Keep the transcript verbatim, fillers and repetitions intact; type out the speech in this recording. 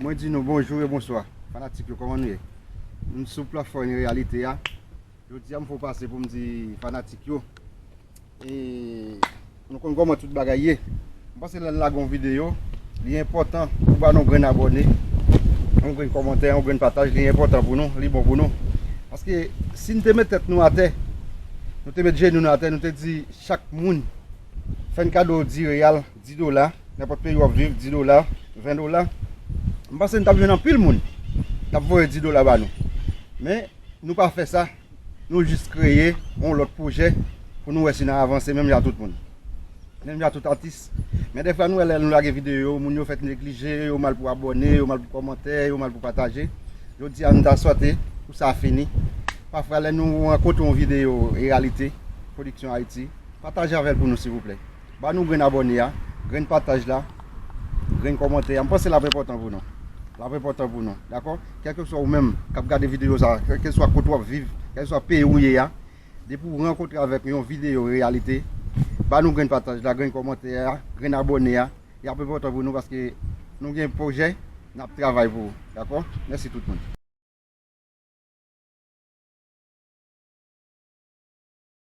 Mwen di nou bonjou e bonswa, fanatik yo, kòman nou ye? Nou sou platfòm Reyalite a. Jodi a, m fè yon pase pou m di fanatik yo, e nou konn kòman tout bagay ye. M panse lè n lage yon videyo, li enpòtan pou ba nou grenn abòne, yon grenn kòmantè, yon grenn pataj, li enpòtan pou nou, li bon pou nou. Paske si n te met tèt nou atè, nou te met jenou nou atè, nou te di chak moun, fè n kado di reyal, di dola, nenpòt peyi w ap viv, di dola, ven dola. M panse n t ap jwenn anpil moun k ap voye di dola ba nou. Men, nou pa fè sa. Nou jis kreye yon lòt pwojè pou nou wè si n a avanse menm jan tout moun. Menm jan tout atis. Men defwa nou wè lè nou lage videyo, moun yo fèk neglije, yo mal pou abòne, yo mal pou kòmante, yo mal pou pataje. Jodi a nou ta swete pou sa fini. Pafwa lè nou rankontre yon videyo Reyalite Pwodiksyon Ayiti, pataje avè l pou nou silvouplè. Ba nou grenn abòne a, grenn pataj la, grenn kòmantè a. M panse l ap enpòtan pou nou. L ap enpòtan pou nou, dakò? Kèlkeswa ou menm k ap gade videyo sa, kèlkeswa kote w ap viv, kèlkeswa peyi ou ye a, depi w rankontre avèk yon videyo Reyalite, ba nou grenn pataj la, grenn kòmantè a, grenn abòne a. L ap enpòtan pou nou paske nou gen pwojè, n ap travay pou ou, dakò? Mèsi tout moun.